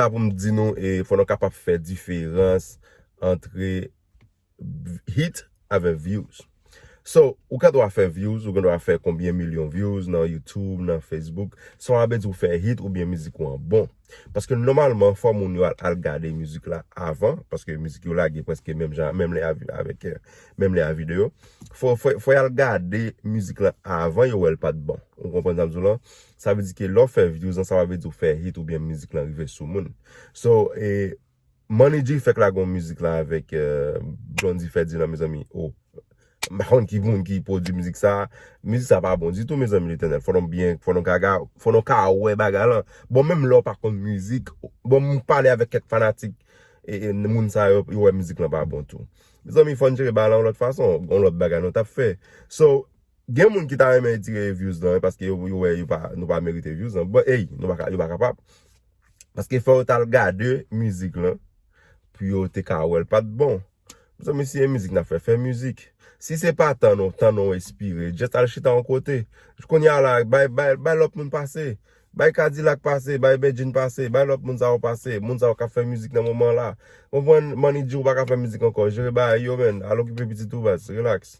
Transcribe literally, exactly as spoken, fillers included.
la pou m di nou, e fò nou kapab fè diferans antre hit avèk views. So, ou gen dwa fè views, ou gen dwa fè konbyen milyon views nan YouTube, nan Facebook. Sa w ap di ou fè hit oubyen mizik ou an bon. Paske nòmalman, fò moun yo al, al gade mizik la avan, paske mizik yo lage prèske menm jan, menm lè a vi-, avèk, eh, menm lè a videyo. Fò, fò, fò y al gade mizik lan avan yo wè l pa t bon. Ou konprann sa m di w lan? Sa vle di ke lè w fè views lan, sa pa vle di ou fè hit oubyen mizik lan rive sou moun. So, e, Money G fèk lage yon mizik la avèk, eh, Blondy Ferdinand, mezanmi. Oh. M pa konn ki moun ki pwodui mizik sa. Mizik sa pa bon ditou, mezanmi, Letènèl. Fò nou byen, fò nou ka, ga- fò nou ka wè bagay lan. Bon, menm lè w pa konn mizik, bon, m pale avèk kèk fanatik, e, e, moun sa yo, yo wè mizik lan pa bon tou. Mezanmi, fò n jere bagay lan yon lòt fason, yon lòt bagay nou t ap fè. So, gen moun ki ta renmen retire views lan, paske yo, yo wè yo pa, nou pa merite views lan. Bon, ey, nou pa ka, yo pa kapab. Paske fò yo t al gade mizik lan pou yo te ka wè l pa t bon. Mezanmi, si e mizik n ap fè, fè mizik. Si se pa tan nou, tan nou enspire, just al chita yon kote. Kounye a la, bay, bay, bay lòt moun pase. Bay Kadilak pase, bay Bedjine pase, bay lòt moun sa yo pase. Moun sa yo k ap fè mizik nan moman la. Konprann, Money G ou pa ka fè mizik ankò. Jere bagay yo, menn. Al okipe pitit ou, baz. Relax.